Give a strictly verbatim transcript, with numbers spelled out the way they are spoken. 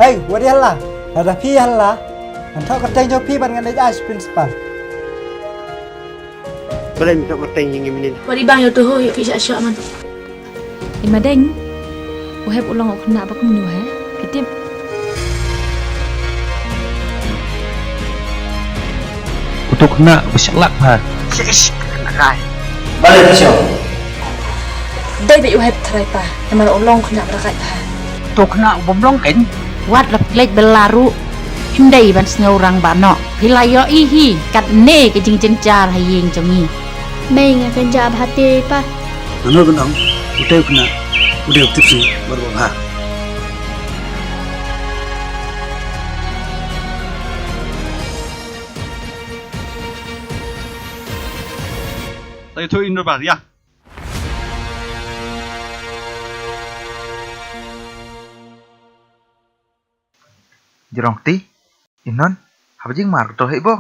Ei, wat ïa la. Lada phi ïa la, ngan thoh kyrteng jong phi bad ngan leit ai sha principal. Balei me thoh kyrteng jong ngi mynnin? Wat i bang ïa u tu ho, ïa phi shah shah man. I Madeng, u Hep u long u khynnah ba kumno he? Phi tip? Utu khynnah ba shlak pha. Shish, khynnah kai. Balei phi shu? Dei beit u Hep tharai pa, namar u long khynnah ba da kai pha. Utu khynnah u bym long kein. Wat la phi leit bylla ruh. Hynrei ban sngew rangbah noh. Phi la ïohi hi katne ka jingjynjar ha ïing jong ngi. Mei, nga kynjah bha te pa. Nano ban ong, utei u khynnah u dei u tipsngi bad uba bha. Sa ïathuh ïa u Indrabar, ïa. Jrong kti, i Non, haba jingmar ka to hei bo.